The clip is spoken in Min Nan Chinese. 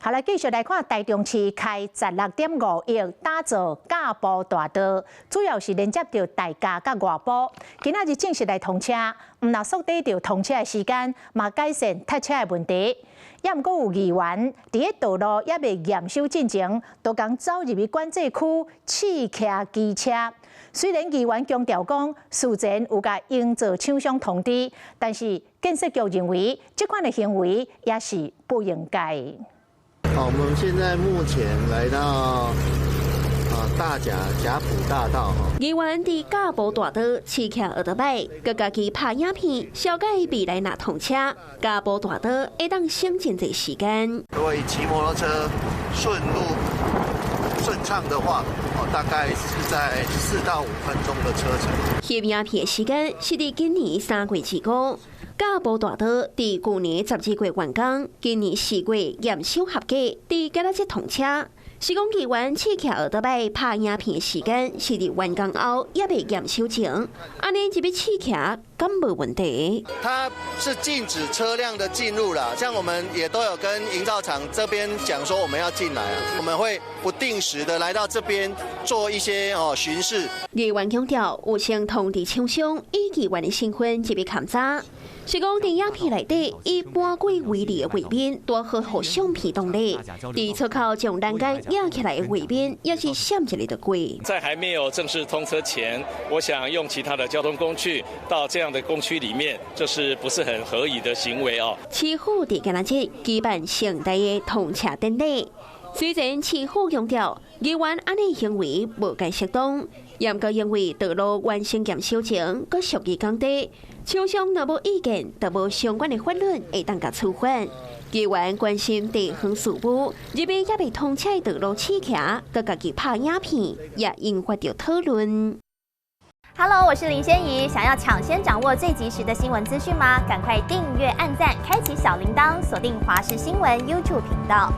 好來，繼續來看台中市開16.5億打造甲埔大道，主要是連接著大甲佮外埔。今仔日正式來通車，毋但縮短著通車的時間，嘛改善塞車的問題。也毋過有議員佇咧道路猶未驗收進前，都共走入去管制區試騎機車。雖然議員強調講，事前有共營造廠商通知，但是建設局認為這款的行為也是不應該。好，我們現在目前來到大甲甲埔大道。議員佇甲埔大道試騎歐多擺，閣家己拍影片，紹介未來若通車，甲埔大道會當省真濟時間。如果以騎摩托車順路順暢的話，哦，大概是在4到5分鐘的車程。翕影片的時間是佇今年3月25。甲埔大道佇舊年12月完工，今年4月驗收合格，佇今仔日通車。是講議員試騎歐多擺拍影片的時間是佇完工後，猶未驗收前，按呢入去試騎，敢無問題？它是禁止車輛的進入啦，像我們也都有跟營造廠這邊講說我們要進來啊，我們會不定時的來到這邊做一些巡視。議員強調，有先通知廠商以議員的身份入去勘查。是講佇影片內底，以半軌為例的畫面，拄好予相片擋咧。佇出口將欄杆壓起來的畫面，也是閃一下就過。在還沒有正式通車前，我想用其他的交通工具到這樣的工區裡面，這是不是很合宜的行為哦？市府佇今仔日舉辦盛大的通車典禮，雖然市府強調議員按呢行為無該適當，毋過因為道路完成驗收前，閣屬於工地。廠商若無意見，就無相關的法律會當共處罰。議員關心地方事務，入去猶未通車的道路試騎，閣家己拍影片，也引發著討論。 Hello，我是林仙怡，想要搶先掌握最及時的新聞資訊嗎？趕快訂閱、按讚、開啟小鈴鐺，鎖定華視新聞 YouTube 頻道。